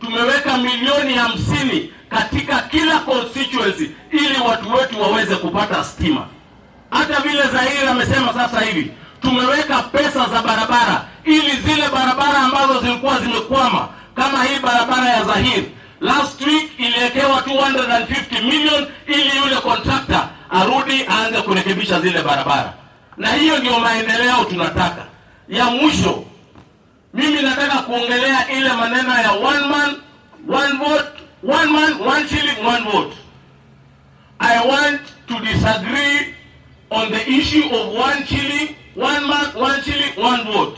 Tumeweka milioni 50 katika kila constituency ili watu wetu waweze kupata stima. Hata vile Zahir amesema sasa hivi tumeweka pesa za barabara ili zile barabara ambazo zilikuwa zimekwama kama hii barabara ya Zahir last week iliwekewa 250 million ili yule contractor arudi aanze kurekebisha zile barabara, na hiyo ndio maendeleo tunataka. Ya mwisho, mimi nataka kuongelea ile maneno ya one man one vote, one man one shilling one vote. I want to disagree on the issue of one shilling, one man, one shilling, one vote.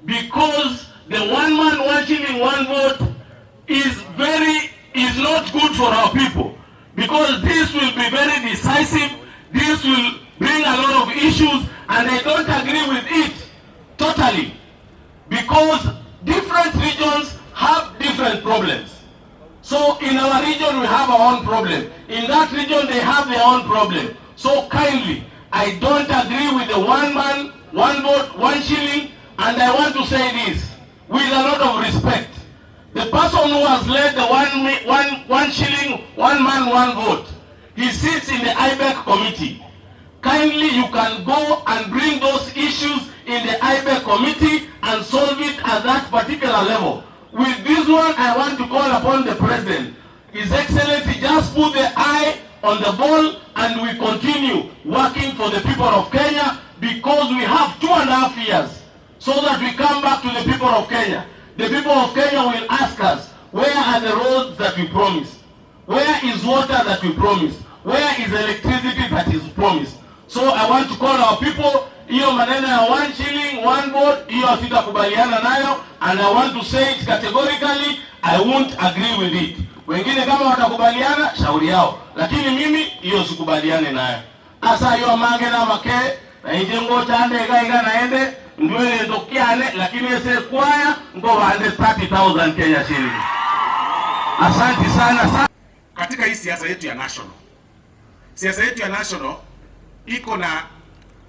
Because the one man, one shilling, one vote is not good for our people. Because this will be very decisive, this will bring a lot of issues, and I don't agree with it totally. Because different regions have different problems. So in our region we have our own problem. In that region they have their own problem. So kindly, I don't agree with the one man, one vote, one shilling, and I want to say this with a lot of respect. The person who has led the one shilling, one man, one vote, he sits in the IBEC committee. Kindly, you can go and bring those issues in the IBEC committee and solve it at that particular level. With this one, I want to call upon the President. His Excellency, just put the eye on the ball and we continue working for the people of Kenya, because we have 2.5 years so that we come back to the people of Kenya. The people of Kenya will ask us, "Where are the roads that we promised? Where is water that we promised? Where is electricity that is promised?" So I want to call our people, hiyo maneno ya one shilling, one vote, hiyo sitakubaliana nayo, and I want to say it categorically, I won't agree with it. Wengine kama watakubaliana, shauri yao, lakini mimi hiyo sikubaliane nayo. Asa yo mange na make na inje ngochande iga naende ndwele ndokiane, lakini ese kwaya ngo bande 30,000 Kenya shilling. Asante sana sana. Katika hii siasa yetu ya national, siasa yetu ya national iko na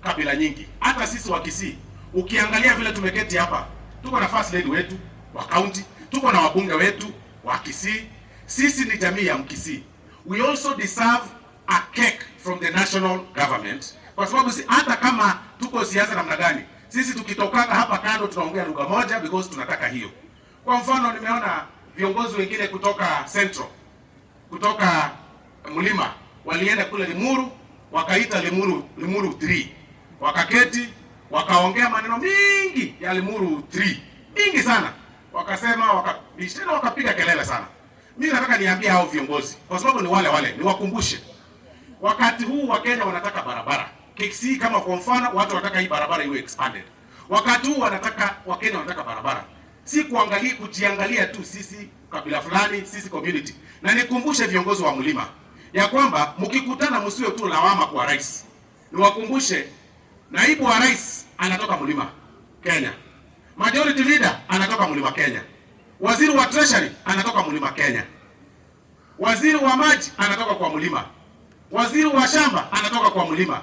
kabila nyingi. Hata sisi wa Kisii, ukiangalia vile tumeketi hapa, tuko na first lady wetu wa county, tuko na wabunge wetu wa Kisii. Sisi ni jamii ya Mkisii. We also deserve a cake from the national government, kwa sababu si, hata kama tuko siasa namna gani, sisi tukitokanga hapa kando tunaongea lugha moja because tunataka hiyo. Kwa mfano, nimeona viongozi wengine kutoka Central, kutoka mlima, walienda kule Limuru, wakaita Limuru 3, wakaketi, wakaongea maneno mingi ya Limuru 3 mingi sana, wakasema, wakabishana, wakapiga kelele sana. Mimi nataka niambie hao viongozi, kwa sababu ni wale wale, niwakumbushe, wakati huu Wakenya wanataka barabara. Kisii kama kwa mfano, watu wanataka hii barabara iwe expanded. Wakati huu wanataka, Wakenya wanataka barabara, si kuangalia kujiangalia tu sisi kabila fulani, sisi community. Na nikumbushe viongozi wa mlima ya kwamba mkikutana, msiwe tu lawama kwa rais. Niwakumbushe, naibu wa rais anatoka mlima Kenya, majority leader anatoka mlima Kenya, waziri wa treasury anatoka mlima Kenya, waziri wa maji anatoka kwa mlima, waziri wa shamba anatoka kwa mlima,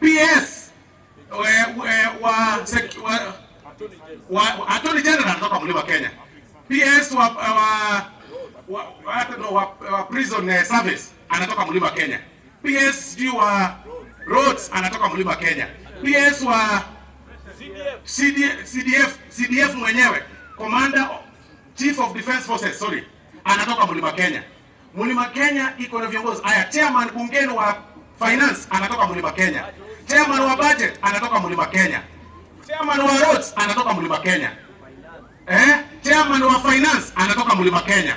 PS wa Attorney General anatoka mlima Kenya, PS wa, no, wa prison service anatoka mlima Kenya, PS sijui wa roads anatoka mlima Kenya, PS wa CDF mwenyewe, Commander Chief of Defense Forces, sorry, anatoka mlima Kenya. Mlima Kenya iko na viongozi. Aya, chairman bungeni wa finance anatoka mlima Kenya. Chairman wa budget anatoka mlima Kenya. Chairman wa roads anatoka mlima Kenya. Chairman wa finance anatoka mlima Kenya.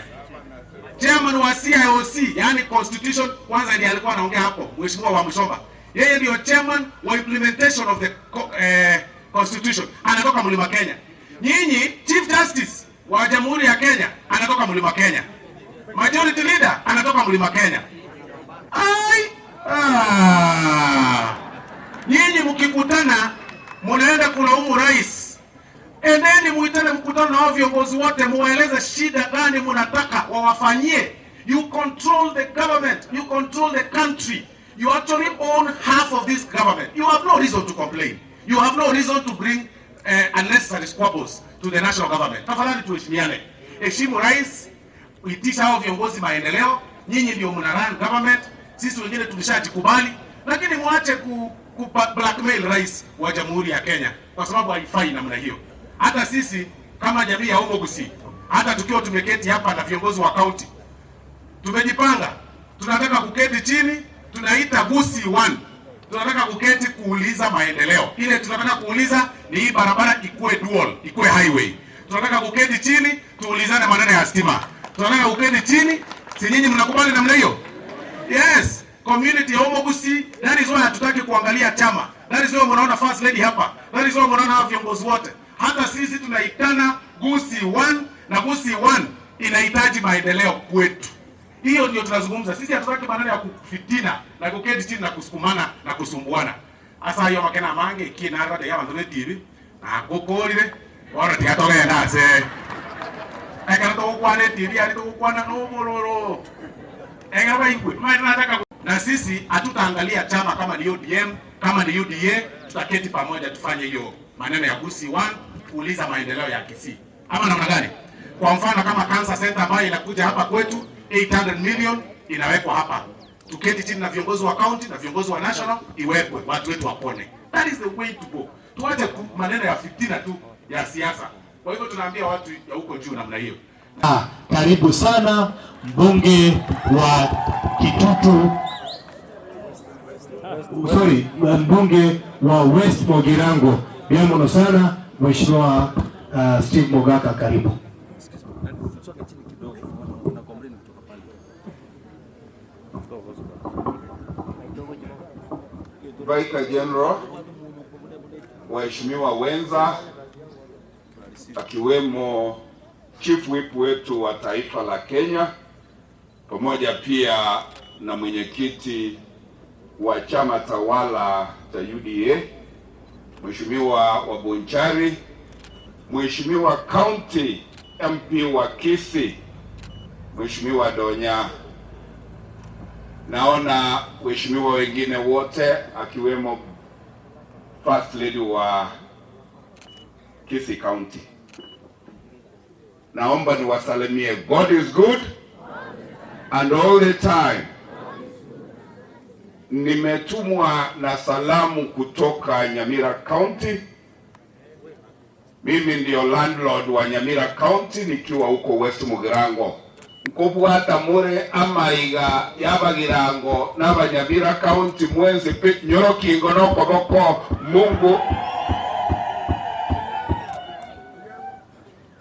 Chairman wa CIOC, yani constitution, kwanza ndiye alikuwa anaongea hapo, Mheshimiwa Wamuchomba. Yeye ndio chairman wa implementation of the constitution, anatoka mlima Kenya. Nyinyi, Chief Justice wa Jamhuri ya Kenya anatoka mlima Kenya. Majority leader anatoka mlima Kenya. Ai! Ah. Nyinyi mkikutana mnaenda kulaumu rais. Endeni muitane mkutano na hao viongozi wote, muwaeleze shida gani mnataka wawafanyie. You control the government, you control the country. You actually own half of this government. You have no reason to complain. You have no reason to bring unnecessary squabbles. to the national government. Tafadhali tuheshimiane. Heshimu rais, itisha hao viongozi maendeleo. Nyinyi ndio mna run government, sisi wengine tulishajikubali, lakini muache ku blackmail rais wa Jamhuri ya Kenya kwa sababu haifai namna hiyo. Hata sisi kama jamii ya Omogusii, hata tukiwa tumeketi hapa na viongozi wa kaunti, tumejipanga, tunataka kuketi chini, tunaita Gusii One. Tunataka kuketi kuuliza maendeleo. Ile tunataka kuuliza ni hii barabara ikue dual, ikue highway. Tunataka kuketi chini tuulizane maneno ya stima. Tunataka kuketi chini, si nyinyi mnakubali namna hiyo? Yes, community ya Omogusii, that is why hatutaki kuangalia chama. That is why mnaona first lady hapa. That is why mnaona hawa viongozi wote. Hata sisi tunaitana Gusii One na Gusii One inahitaji maendeleo kwetu. Hiyo ndio tunazungumza. Sisi hatutaki maneno ya kufitina na kuketi chini na kusukumana na kusumbuana. Asa yo makena mange kina arade ya bantu betibi na gukurire ora tigatogenda ase. Ekero tugukwana TV ari tugukwana no mororo. Ekero baigwe nataka na sisi hatutaangalia chama kama ni ODM kama ni UDA, tutaketi pamoja tufanye hiyo maneno ya Gusii One kuuliza maendeleo ya Kisii ama namna gani? Kwa mfano kama cancer center ambayo inakuja hapa kwetu 800 million inawekwa hapa, tuketi chini na viongozi wa county na viongozi wa national, iwekwe watu wetu wapone. That is the way to go. Tuache maneno ya fitina tu ya siasa. Kwa hivyo tunaambia watu ya huko juu namna hiyo. Karibu sana mbunge wa Kitutu, sorry, mbunge wa West Mugirango. Biamono sana Mheshimiwa Steve Mogaka, karibu. Vicar General, waheshimiwa wenza, akiwemo Chief Whip wetu wa taifa la Kenya, pamoja pia na mwenyekiti wa chama tawala cha UDA, Mheshimiwa Wabonchari, Mheshimiwa County MP wa Kisii, Mheshimiwa Donya, naona waheshimiwa wengine wote akiwemo First Lady wa Kisii County. Naomba niwasalimie. God is good and all the time. Nimetumwa na salamu kutoka Nyamira County. Mimi ndio landlord wa Nyamira County nikiwa huko West Mugirango. Nkobwata mure amaiga y'abagirango n'abanyamira County mwenzi pe nyorokingo nokoboko Mungu.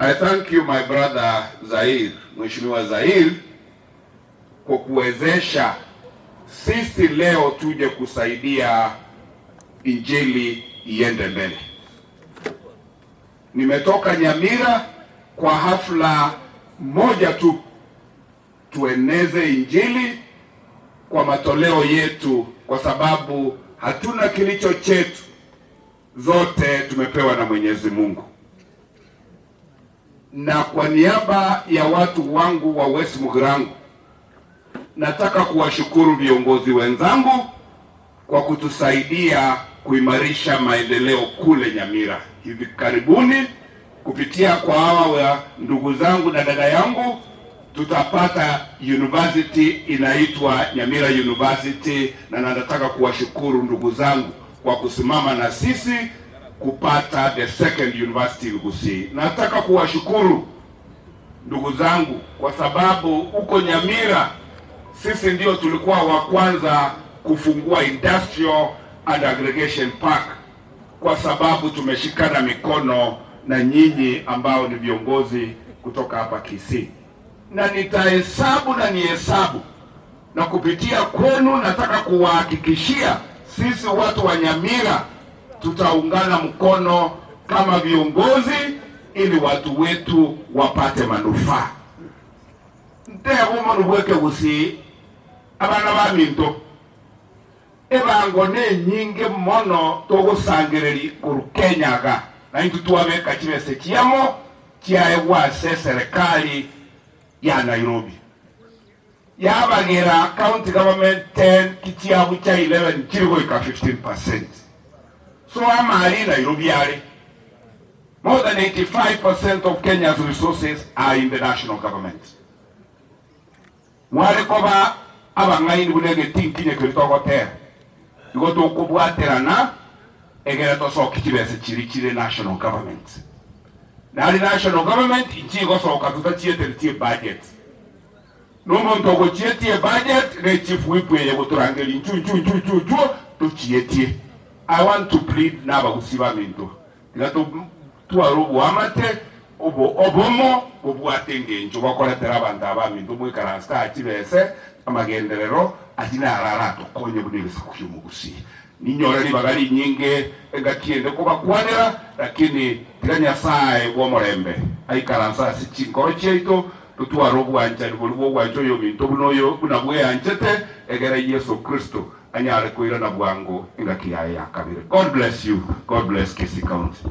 I thank you my brother Zair, Mheshimiwa Zair, kwa kuwezesha sisi leo tuje kusaidia injili iende mbele. Nimetoka Nyamira kwa hafla moja tu, tueneze injili kwa matoleo yetu, kwa sababu hatuna kilicho chetu, zote tumepewa na Mwenyezi Mungu. Na kwa niaba ya watu wangu wa West Mugirango, nataka kuwashukuru viongozi wenzangu kwa kutusaidia kuimarisha maendeleo kule Nyamira. Hivi karibuni kupitia kwa hawa wa ndugu zangu na dada yangu tutapata university inaitwa Nyamira University, na nataka kuwashukuru ndugu zangu kwa kusimama na sisi kupata the second university in Gusii. Nataka kuwashukuru ndugu zangu kwa sababu huko Nyamira sisi ndio tulikuwa wa kwanza kufungua industrial and aggregation park, kwa sababu tumeshikana mikono na nyinyi ambao ni viongozi kutoka hapa Kisii. Na nitahesabu na nihesabu, na kupitia kwenu nataka kuwahakikishia sisi watu wa Nyamira tutaungana mkono kama viongozi ili watu wetu wapate manufaa. Ntebumo nubweke Gusii abana ba minto ebango ne nyingi mono togosangereri koru Kenyaga na intu twabeka chibese chiamo chiaegwase serikali ya Nairobi yabagera county government 10 kichiabu cha 11 chirigoika 15%. So amali Nairobi yale More than 85% of Kenya's resources are in the national government. Mware koba abang'aini buna egetinkinye keri togotera igo tokobwaterana egere tosoki chibesa chiri chire national government. Nari national government inchi igosoka tutachieteri budget. Nomonto ogochietie budget ne chief whip eye gotorangeri nchu nchu nchu nchu nchu tochietie. I want to plead n'abagusi baminto tiga tware obwamate obo obomo bobwate engencho bokoretera abanto abaminto mwikaransa achibese amagenderero achi narara tokonye buna egesaku kia omogusi ninyore ribaga rinyinge engakiende kobakwanera lakini tiga Nyasaye bwa omorembe aikaransa ase chinkoro chiaito totware obwanchani bori bwa obwancha oyo minto buna oyo buna bweanchete egere Yesu Kristo anyare koirana bwango engaki yaye ya kabere. God bless you. God bless Kisii County.